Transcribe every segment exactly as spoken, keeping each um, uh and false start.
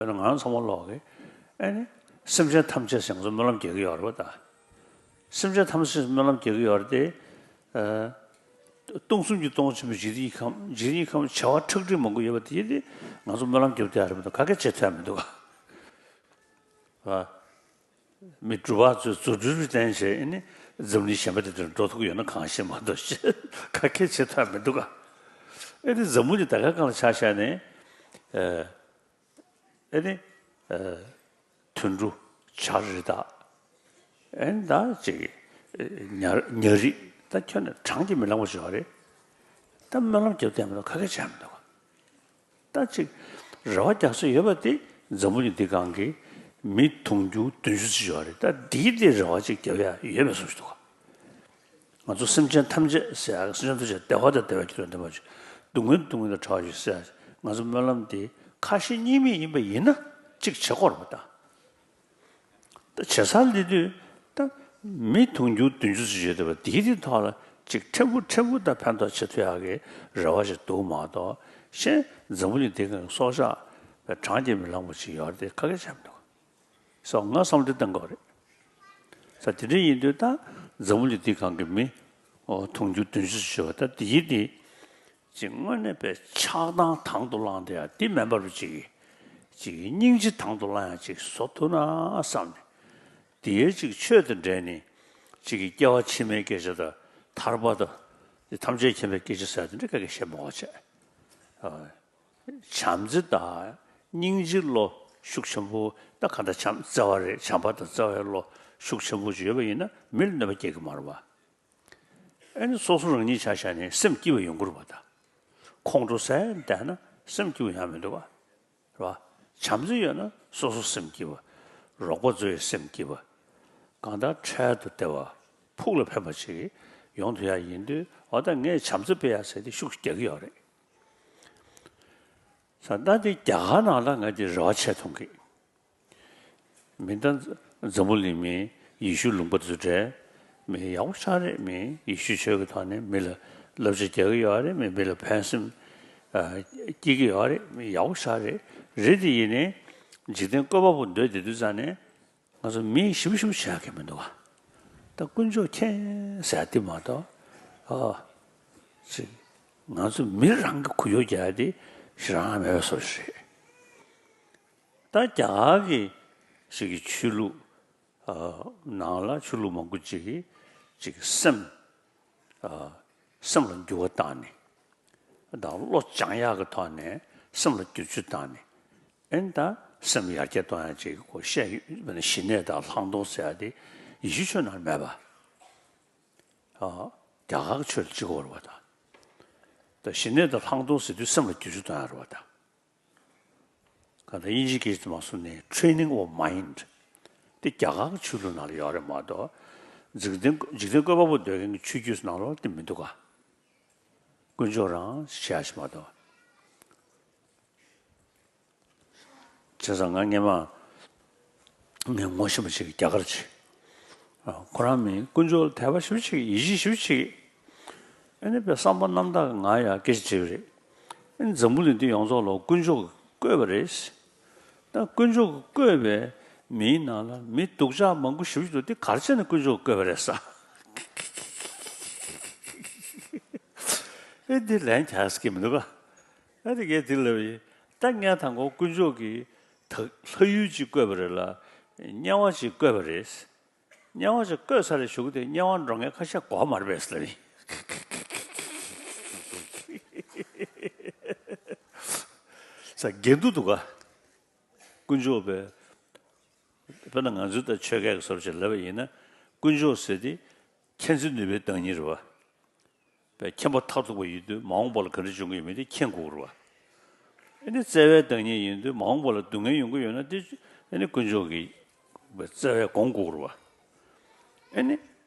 དཔེར་ན་ང་རང་ཚང་མ་ལོག་གི་ཨེ་ནི་སེམས་ཅན་ཐམས་ཅད་ཟེར་ང་ཚོ་སྨོན་ལམ་རྒྱག་གི་ཡོད་རེད་པ་ད། སེམས་ཅན་ཐམས་ཅད་སྨོན་ལམ་རྒྱག་གི་ཡོད་རེད་དེ། ཨ། སྟོང་གསུམ་གྱི་སྟོང་ཆེན་པོའི་འཇིག་རྟེན་གྱི་ཁམས། འཇིག་རྟེན་གྱི་ཁམས་བྱེ་བ་ཁྲག་ཁྲིག་མང་པོ་ཡོད་པ་དེ་དེ་ང་ཚོ་སྨོན་ལམ་རྒྱབ་བསྡད་ཡ་རེད་མ་གཏོགས་ག་གེ་བྱེད་ཐུབ་ཡ་མི་འདུག་ག། མི་སྒྲུབ་པ་ཚོས་རྫུ་འཕྲུལ་བསྟན་བྱས་ཨེ་ནི་འཛམ་གླིང་གཞན་པ་དེ་དུ་འགྲོ་ཐུབ་ཀྱི་ཡོད་ན་གང་ཤེས་མ་གཏོགས་ཤེས་ག་གེ་བྱེད་ཐུབ་ཡ་མི་འདུག་ག། ཨེ་ནི་འཛམ་བུ་གླིང་ད་ག་སྒང་ལ་ཆ་བཞག་ནས་ཨེ་ནི་དུད་འགྲོ་བྱ་རི་དྭགས་ཨེ་ནི་ད་ཅིག་ཉ་ཉ་རིགས་ད་ཁྱོན་ནས་བགྲང་གིས་མི་ལང་བ་ཞིག་ཡོད་རེད། ད་སྨོན་ལམ་རྒྱབ་བསྡད་མི་འདུག་ག་གེ་བྱས་མི་འདུག་ག། ད་ཅིག་རེ་བ་རྒྱག་ས་ཡོད་པ་དེ་འཛམ་བུ་གླིང་འདི་སྒང་གི་མི་དུང་ཕྱུར་བདུན་ཅུ་ཙམ་ཡོད་རེད། ད་འདིའི་དེ་རེ་བ་ཅིག་རྒྱབ་ཡ་ཡོད་པའི་བཟོ་ཞིག་འདུག་ག། ང་ཚོ་སེམས་ཅན་ཐམས་ཅད་ཟེར་ཡ་སེམས་ཅན་ཐམས་ཅད་བདེ་བ་དང་བདེ་བའི་རྒྱུ་དང་ལྡན་པ་ཅིག་སྡུག་བསྔལ་སྡུག་བསྔལ་དང་བྲལ་བ་ཅིག་ཟེར་ཡ་ང་ཚོ་སྨོན་ལམ་འདི་ཁ་ཞེ་གཉིས་མེད་ཡིན་པ་ཡིན་ན་ཅིག་བྱེད་དགོས་རེད་པ་ད། ད་བྱེད་སར་སླེབས་དུས་ད་མི་དུང་ཕྱུར་བདུན་ཅུ་ཙམ་ཡོད་བསྡད་པ་དེའི་དེའི་ཐོག་ལ་ཅིག་ཕྲན་བུ་ཕྲན་བུ་ད་ཕན་ཐོགས་བྱེད་ཐུབ་ཡག་གི་རེ་བ་ཞིག་འདུག་མ་གཏོགས་གཞན་འཛམ་བུ་གླིང་འདི་སྒང་གི་སྲོག་ཆགས་བགྲང་གིས་མི་ལང་བ་ཅིག་ཡོད་རེད་དེ་ག་གེ་བྱས་མི་འདུག་སོགས་ང་བསམ་བློ་བཏང་དགོས་རེད། ས་དེ་འདྲ་ཡིན་དུས་ད་འཛམ་བུ་གླིང་འདི་སྒང་གི་མི་དུང་ཕྱུར་བདུན་ཅུ་ཙམ་ཡོད་པ་ད་དེའི་དེ། ཅིག་དངོས་གནས་པའི་ཆགས་སྡང་དང་དུ་བླངས་ཏེ་ཡང་འདི་མེད་པར་ཅིག་ཅིག་སྙིང་རྗེ་དང་དུ་བླངས་ཡང་ཅིག་བཟོ་ཐུབ་ན་བསམ་ནས། དེའི་ཅིག་ཆོས་དང་འབྲེལ་ནས་ཅིག་གི་སྐྱེ་བ་ཕྱི་མའི་སྐད་ཆ་དང་ཐར་པ་དང་། ཐམས་ཅད་མཁྱེན་པའི་སྐད་ཆ་ཟེར་དེ་འདྲ་ག་གེ་བཤད་མ་དགོས་བྱས། བྱམས་བརྩེ་དང་སྙིང་རྗེའི་བློ་ཤུགས་ཆེན་པོ་ད་ག་འདྲ་བྱམས་བརྩེ་བ་རེད། བྱམས་པ་དང་བརྩེ་བའི་བློ་ཤུགས་ཆེན་པོ་ཅིག་ཡོད་པ་ཡིན་ན་མི་ལ་གནོད་པ་སྐྱེལ་གི་མ་རེད་པ། ཨ་ནི་སོ་སོ་རང་ཉིད་ཆ་བཞག་ནས་སེམས་སྐྱིད་པ་ཡོང་གི་རེད་པ་ད། ཁོང་ཁྲོ་ཟ་བསྡད་ན་སེམས་སྐྱིད་པ་ཡོང་མི་འདུག་ག། རེད་པ། བྱམས་བརྩེ་ཡོད་ན་སོ་སོ་སེམས་སྐྱིད་པ། རོགས་པ་ཚོའི་སེམས་སྐྱིད་པ། གང་ལྟར་འཕྲལ་དུ་བདེ་བ་ཕུགས་ལ་ཕན་པ་ཞིག་ཡོང་ཐུབ་ཡ་ཡིན་དུས་འོ་ད་ངས་བྱམས་བརྩེ་སྤེལ་ཡ་ཟེར་ཏེ་ཤུགས་རྒྱག་གི་ཡོད་རེད། ས་ད་དེ་རྒྱ་གར་ནང་ལ་ང་དེ་རེ་བ་ཆེ་མཐོང་གི། མི་ད་འཛམ་བུ་གླིང་མི་ཡེ་ཤུ་ལུང་པ་དེ་ཚོ་འདྲ་མི་ཡག་པོ་ཞེ་དྲག་རེད། མི་ཡེ་ཤུ་ཆོས་ཀྱི་ཐོག་ནས་མི་ལ་བསླབ་བྱ་རྒྱག་གི་ཡོད་རེད། མི་མི་ལ་ཕན་སེམས་ཨ་སྐྱེ་གི་ཡོད་རེད། མི་ཡག་པོ་ཞེ་དྲག་རེད། རེད་དེ་ཡིན་ནའི་འཇིག་རྟེན་བཀོད་པ་པོ་འདོད་བསྡད་དུས་ཙང་ནས་ང་ཚོ་མི་ཞེ་པོ་ཞེ་པོ་བྱེད་ཡག་གི་མི་འདུག་ག། ད་དཀོན་མཆོག་མཁྱེན་ཟེར་ཡ་དེ་མ་གཏོགས་ཨ་ཅིག་ང་ཚོ་མི་རང་གི་ཁུར་ཡོད་རྒྱག་ཡ་དེ་ཞེ་དྲག་མེད་པའི་བཟོ་ཞིག་རེད། ད་རྒྱ་གར་གྱི་ཞིག་གི་ཆོས་ལུགས་ཨ་ནང་ལ་ཆོས་ལུགས་མང་པོ་ཅིག་གིས་ཅིག་སེམས་ཨ་སེམས་ལ་འགྱུར་བ་བཏང་ནས་དང་བློ་སྦྱང་ཡག་གི་ཐོག་ནས་སེམས་ལ་བསྒྱུར་བཅོས་བཏང་ནས་ཨེ་ནི་ད་སེམས་ཡར་རྒྱས་གཏོང་ཡག་ཅིག་གོ་བཤད་ཡོད་པ་ནི་ཞི་གནས་དང་ལྷག་མཐོང་ཟེར་ཡག་དེ་ཡེ་ཤུ་ཆོས་ནང་མེད་པ། ཨ་རྒྱ་གར་གྱི་ཆོས་ལ་གཅིག་པ་རེད་པ་ད། ད་ཞི་གནས་དང་ལྷག་མཐོང་ཟེར་དུས་སེམས་ལ་བསྒྱུར་བཅོས་གཏོང་ཡག་རེད་པ་ད། གང་ལྟར་དབྱིན་ཇིའི་སྐད་ཆ་དུ་མ་སོང་ནས་training of mind དེ་རྒྱ་གར་གྱི་ཆོས་ལུགས་ནང་ལ་ཡོད་རེད་མ་གཏོགས། འཇིག་རྟེན་འཇིག་རྟེན་བཀོད་པ་པོ་འདོད་མཁན་གྱི་ཆོས་བརྒྱུད་ནང་ལ་དེ་མི་འདུག་ག། དཀོན་མཆོག་རང་བྱས་ཤིག་མ་གཏོགས། བྱས་ཙང་ང་སྔས་མ་ངས་ངོ་ཤེས་པ་ཅིག་རྒྱ་གར་ཅིག་ཨ་ཁོ་རང་མི་དཀོན་མཆོག་ལ་དད་པ་ཞེ་པོ་ཅིག་ཡིད་ཆེས་ཞེ་པོ་ཅིག་ཨ་ནི་པའི་བསམ་པ་རྣམ་དག་ང་ཡང་སྐད་ཆ་དྲིས་པ་རེད། ཨ་ནི་འཛམ་བུ་གླིང་འདི་ཡོངས་རྫོགས་ལ་དཀོན་མཆོག་གིས་བཀོད་པ་རེད། ད་དཀོན་མཆོག་གིས་བཀོད་པའི་མིའི་ནང་ལ་མི་སྡུག་ཅག་མང་པོ་ཞེ་པོ་ཅིག་འདུག་འདི་ག་རེ་བྱས་ནས་དཀོན་མཆོག་གིས་བཀོད་པ་རེད་ཟེར། ཨེ་འདི་ལན་རྒྱག་ས་གི་མི་འདུག་ག། ཨ་དེ་གས་དེ་ལབ་ཡིན། ད་ངས་དང་པོ་དཀོན་མཆོག་གིས་ད་ལྷ་ཡུལ་ཅིག་བཀོད་པ་རེད་ལ། དམྱལ་བ་ཅིག་བཀོད་པ་རེད། དམྱལ་བ་ཅིག་བཀོད་ཚར་རེད་ཞུ་གི་དེ་དམྱལ་བ་འགྲོ་མཁན་ཁ་ཤས་གོ་བ་མ་རེད་པས་ལབ་ཡིན། ས་འགལ་འདུ་འདུག་ག། དཀོན་མཆོག་པས། དཔེར་ན་ང་ཚོའི་ད་ཆོས་སྐད་ཀྱི་བཟོ་འདྲ་ཅིག་ལབ་པ་ཡིན་ན། དཀོན་མཆོག་ཟེར་དེ་མཁྱེན་བརྩེ་ནུས་པའི་བདག་ཉིད་རེད་པ། པའི་མཁྱེན་པ་མཐར་ཐུག་པ་ཡིན་དུས་མ་འོངས་པ་ལ་ག་འདྲ་འབྱུང་གི་ཡོད་མེད་དེ་མཁྱེན་དགོས་རེད་པ། ཨ་ནི་བརྩེ་བའི་བདག་ཉིད་ཡིན་དུས་མ་འོངས་པ་ལ་སྡུག་བསྔལ་ཡོང་གི་ཡོད་ན་དེ་ཨ་ནི་དཀོན་མཆོག་གི་བརྩེ་བས་དགོངས་དགོས་རེད་པ། ཨ་ནི་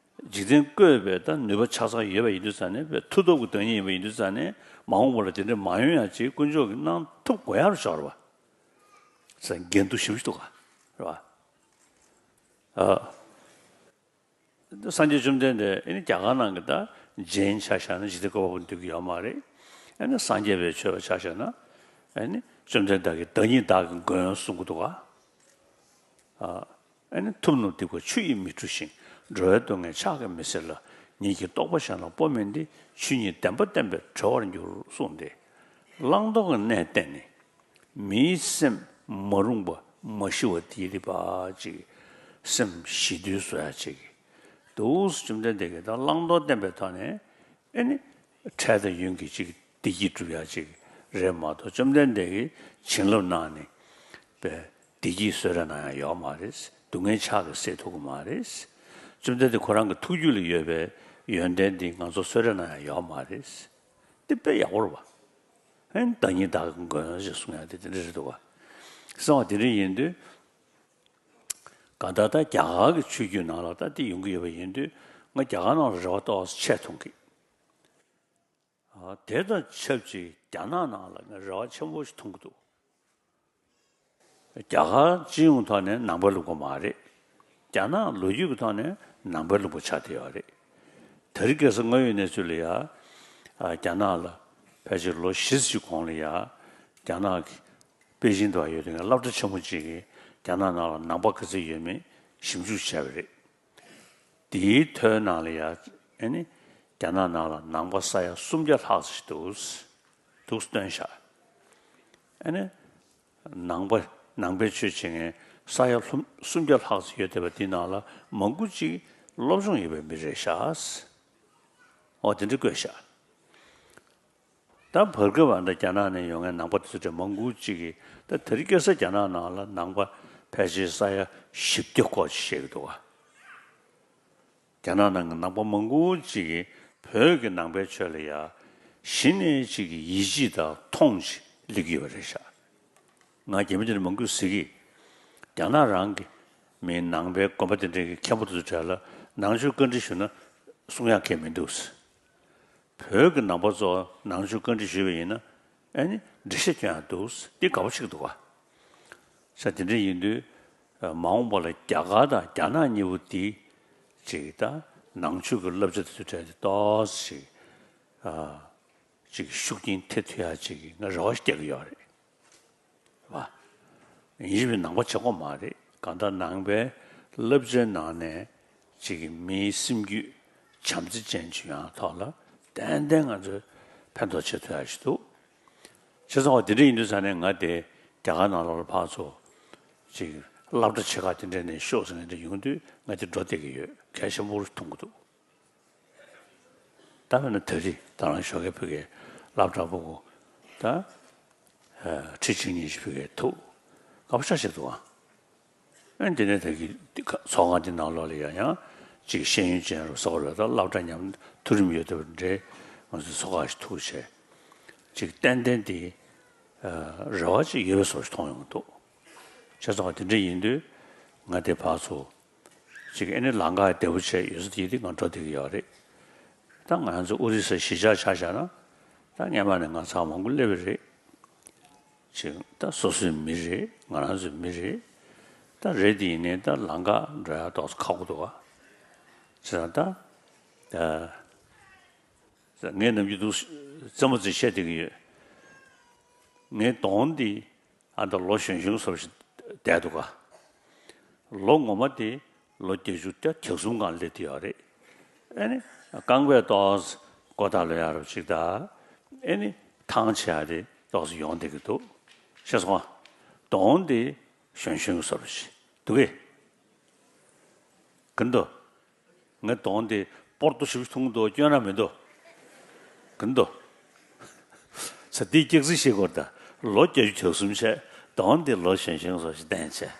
འཇིག་རྟེན་བཀོད་པའི་ད་ནུས་པ་ཆ་ཚང་ཡོད་པ་ཡིན་དུས་ཙང་ནས་པའི་མཐུ་སྟོབས་ཀྱི་བདག་ཉིད་ཡིན་པ་ཡིན་དུས་ཙང་ནས་མ་འོངས་པ་ལ་དེ་འདྲ་མ་ཡོང་ཡག་ཅིག་དཀོན་མཆོག་གིས་གནང་ཐུབ་དགོས་ཡག་རེད་ཤག་རེད་པ། ས་འགལ་འདུ་ཞེ་པོ་ཞིག་འདུག་ག་རེད་པ། ཨ། སངས་རྒྱས་བཅོམ་ལྡན་འདས་ཨ་ནི་རྒྱ་གར་ནང་གི་ད་ཇེན་ཆ་བཞག་ན་འཇིག་རྟེན་བཀོད་པ་པོ་འདོད་ཀྱི་ཡོད་མ་རེད། ཨ་ནི་སངས་རྒྱས་པའི་ཆོས་པ་ཆ་བཞག་ན་ཨ་ནི་ བཅོམ་ལྡན་འདས་ཀྱིས་བདག་ཉིད་བདག་གི་མགོན་གསུང་གི་འདུག་ག་ཨ་ནི་ཐུབ་རྣམས་སྡིག་པ་ཆུ་ཡིས་མི་འཁྲུ་ཞིང་། འགྲོ་བའི་སྡུག་བསྔལ་ཕྱག་གིས་མི་སེལ་ལ། ཉིད་ཀྱི་རྟོགས་པ་གཞན་ལ་སྤོ་མིན་ཏེ། ཆོས་ཉིད་བདེན་པ་བསྟན་པས་གྲོལ་བར་འགྱུར་གསུངས་ཏེ། བླང་དོར་གྱི་གནས་བསྟན་ནས། མིའི་སེམས་མ་རུངས་པ་མ་ཞི་བ་དེ་རིག་པ་ཅིག་སེམས་ཞི་དུལ་བཟོ་ཡ་ཅིག་འདུག་བཅོམ་ལྡན་འདས་ཀྱིས་ད་བླང་དོར་བསྟན་པའི་ཐོག་ནས་ཨེ་ནི་འཕྲལ་དང་ཡུན་གྱི་ཅིག་བདེ་སྐྱིད་སྒྲུབ་ཡ་ཅིག་རེད་མ་གཏོགས། བཅོམ་ལྡན་འདས་ཀྱིས་བྱིན་རླབས་གནང་ནས་པའི་བདེ་སྐྱིད་གསོལ་རས་གནང་ཡ་ཡོད་མ་རེད། སྡུག་བསྔལ་ཕྱག་གིས་སེལ་ཐུབ་ཀྱི་མ་རེད། བཅོམ་ལྡན་འདས་ཁོ་རང་གི་ཐུགས་རྒྱུད་ལ་ཡོད་པའི་ཡོན་ཏན་འདི་ང་ཚོ་གསོལ་རས་གནང་ཡ་ཡོད་མ་རེད། འདི་དཔེ་ཡག་པོ་རེད་པ། ཨེ་ནི་བདག་ཉིད་བདག་གི་མགོན་ཞེས་གསུང་ཡ་དེ་དེ་འདྲ་རེད་འདུག་ག་གསང་བ་དེ་འདྲ་ཡིན་དུས། གང་ལྟར་ད་རྒྱ་གར་གྱི་ཆོས་བརྒྱུད་ནང་ལ་ད་འདི་ཡོང་གི་ཡོད་པ་ཡིན་དུས། ང་རྒྱ་གར་ནང་ལ་རེ་བ་ཏོག་ཙམ་ཆེ་མཐོང་གི་ཨ། དེ་དང་ཆབས་ཅིག་རྒྱ་ནག་ནང་ལ་ང་རེ་བ་ཆེན་པོ་ཞིག་མཐོང་གི་འདུག་རྒྱ་གར་སྤྱི་ཡོངས་ཐོག་ནས་ནང་པའི་ལུང་པ་མ་རེད། རྒྱ་ནག་ལོ་རྒྱུས་ཀྱི་ཐོག་ནས་ནང་པའི་ལུང་པ་ཆགས་བསྡད་ཡོད་རེད། དེ་རིང་ཁ་སང་དངོས་ཡོད་གནས་ཚུལ་ལ་ཡ། ཨ། རྒྱ་ནག་ལ་ཕལ་ཆེར་ལོ་བཞི་ཙམ་གོང་ལ་ཡ། རྒྱ་ནག་གི་པེ་ཅིང་དུ་ཡོད་དུས་སློབ་གྲྭ་ཆེན་མོ་གཅིག་གིས་རྒྱ་ནག་ནང་ལ་ནང་པ་ག་ཚོད་ཡོད་མེད་ཞིབ་འཇུག་བྱས་པ་རེད། དེའི་ཐོའི་ནང་ལ་ཡ། ཨ་ནི་རྒྱ་ནག་ནང་ལ་ནང་པ་ས་ཡ་སུམ་བརྒྱ་ལྷག་ཙམ་ཞིག་འདུག་འདུག་སྟོན་ཤག་ཨ་ནི་ནང་པ་ནང་པའི་ཆོས་བྱེད་མཁན་ས་ཡ་ལྷུམ་སུམ་བརྒྱ་ལྷག་ཙམ་ཡོད་བསྡད་པ་དེའི་ནང་ལ་མང་པོ་ཅིག་སློབ་སྦྱོང་ཡོད་པའི་མི་རེད་ཤག་འོ་དེ་འདྲ་བཀོད་ཤག་ད་བར་སྐབས་ཨ་ད་རྒྱ་ནག་ནས་ཡོང་མཁན་ནང་པ་དེ་ཚོ་གྲས་མང་པོ་ཅིག་གིས་ད་དེ་རིང་ཁ་སང་རྒྱ་ནག་ནང་ལ་ནང་པ་ཕལ་ཆེར་ས་ཡ་བཞི་བརྒྱ་སྐོར་ཅིག་བཤད་ཀྱི་འདུག་ག་རྒྱ་ནག་ནང་གི་ནང་པ་མང་པོ་ཅིག་གིས་བོད་ཀྱི་ནང་པའི་ཆོས་ལ་ཡ་གཞི་ནས་ཅིག་གི་ཡིད་ཆེས་དང་མཐོང་ཆེན་སླེབས་ཀྱི་ཡོད་པ་རེད་ཤག་ང་རྒྱ་མི་དེ་འདྲ་མང་པོས་ཟེར་གི་རྒྱ་ནག་རང་གི་མི་ནང་པའི་དགོན་པ་དེ་འདྲ་གི་མཁན་པོ་དེ་ཚོ་གྲས་ལ་ནང་ཆོས་བཀའ་འདྲི་ཞུས་ན་གསུང་ཡག་གང་ཡང་མི་འདུག་བོད་ཀྱི་ནང་པ་ཚོ་ནང་ཆོས་བཀའ་འདྲི་ཞུས་པ་ཡིན་ན་ཨ་ནི་འགྲེལ་བཤད་སྐྱོན་ཡག་འདུག་འདི་དགའ་པོ་ཞིག་འདུག་ག་ས་དེ་འདྲ་ཡིན་དུས་མ་འོངས་པ་ལ་རྒྱ་གར་དང་རྒྱ་ནག་གཉིས་པོ་འདི་ཅིག་ད་ནང་ཆོས་ཀྱི་བསླབ་བྱ་དེ་ཚོ་གྲས་དེ་ཏོག་ཙམ་ཅིག་ཅིག་ཤུགས་རྐྱེན་ཐེབས་ཐུབ་ཡག་ཅིག་ང་རེ་བ་ཞིག་རྒྱག་གི་ཡོད་རེད། བ། ཡིན་གཅིག་མིན་གཅིག་ནང་པ་བྱེད་དགོས་མ་རེད། གང་ལྟར་ནང་པའི་བསླབ་བྱའི་ནང་ནས་ཅིག་གི་མིའི་སེམས་རྒྱུད་བྱམས་བརྩེ་ཅན་ཅིག་ཡོང་ཡག་ཐོག་ལ་ཏན་ཏན་ང་ཚོས་ཕན་ཐོགས་བྱེད་ཐུབ་ཡག་ཞིག་འདུག་བྱས་ཙང་བ་དེ་འདྲ་ཡིན་དུས་ཙང་ནས་ང་དེ་རྒྱ་གར་ནང་ལོགས་ལ་ཕར་ཚུར་ཅིག་སློབ་གྲྭ་ཆེ་ཁག་དེ་འདྲ་ནས་ཤོག་ཟེར་མཁན་དེ་ཡོང་དུས་ང་དེ་འགྲོ་བསྡད་ཀྱི་ཡོད། གལ་ཆེན་པོ་མཐོང་གི་འདུག་ད་དཔེར་ན་ད་རེས་ད་རང་ཞོགས་ཀས་ཕ་གིའི་སློབ་གྲྭ་ཕྲུ་གུ་ད་ཁྲི་གཅིག་གཉིས་ཤིག་ཕ་གིར་ཐུག་དགའ་པོ་ཞེ་དྲག་འདུག་ཨང་། ཨ་ནི་དེ་ནས་ད་གི་ཚོགས་ཁང་འདི་ནང་ལོགས་ལ་ཡང་ཡང་ཅིག་ཤེས་ཡོན་ཅན་རུ་ཟེར་བ་རེད། ད་སློབ་གྲྭ་མཉམ་མཐོ་རིམ་ཡོད་བསྡད་པ་འདྲའི་ང་ཚོའི་ཚོགས་ཁང་ཞིག་ཐུག་བྱས་ཅིག་ཏན་ཏན་དེ་རེ་བ་ཅིག་ཡོད་པའི་བཟོ་ཞིག་མཐོང་ཡོང་གི་འདུག་བྱས་ཙང་དེ་འདྲ་ཡིན་དུས་ང་དེ་ཕར་ཚུར་ཅིག་ཨ་ནི་ལམ་ཁ་བདེ་པོ་བྱས་ཡོད་ས་དེ་དེ་ང་འགྲོ་བསྡད་ཀྱི་ཡོད་རེད། ད་ང་ཚོ་ཨོ་རི་ས་གཞིས་ཆགས་ཆ་བཞག་ན་ད་སྔན་མ་ནས་ང་ཚང་མང་པོ་སླེབས་པ་རེད། ཅིག་ད་སོ་སོའི་མི་རེད། ང་རང་ཚོའི་མི་རེད། ད་རེད་དེ་ཡིན་ནའི་ད་ལམ་ཁ་འགྲོ་ཡག་ཏོག་ཙམ་ཁག་པོ་འདུག་ག་བྱས་ཙང་ད་ད་ངས་ནམ་རྒྱུན་དུ་རྩེད་མོ་རྩེ་བཤད་བསྡད་ཀྱི་ཡོད། ངའི་གདོང་འདི་ཨ་ད་ལོ་གཞོན་གཞོན་བཟོ་ཞིག་བསྡད་འདུག་ག་ལོ་ངོ་མ་དེ་ལོ་བརྒྱད་ཅུ་དང་གྱ་གསུམ་སྒང་སླེབས་བསྡད་ཡོད་རེད། ཨ་ནི་རྐང་པས་ཏོག་ཙམ་མགོ་ཐག་ལོས་ཡག་རོགས་ཅིག་དང་། ཨ་ནི་ཐང་ཆད་ཡག་དེ་ཏོག་ཙམ་ཡོང་བསྡད་ཀྱི་འདུག་ཤེས་སོང་ང་། གདོང་དེ་གཞོན་གཞོན་བཟོ་ཞིག་འདུག་གས། ག་འདུག་ངའི་གདོང་དེ་སྤོར་ཏོ་ཞིབ་ཐུང་དུ་སྐྱོན་ར་མི་འདུག་ག་འདུག་ས་འདིའི་སྐྱག་རྫུན་བཤད་དགོས་ད། ལོ་བརྒྱད་ཅུ་གྱ་གསུམ་བྱས། གདོང་དེ་ལོ་གཞོན་གཞོན་བཟོ་ཞིག་བསྟན་བྱས།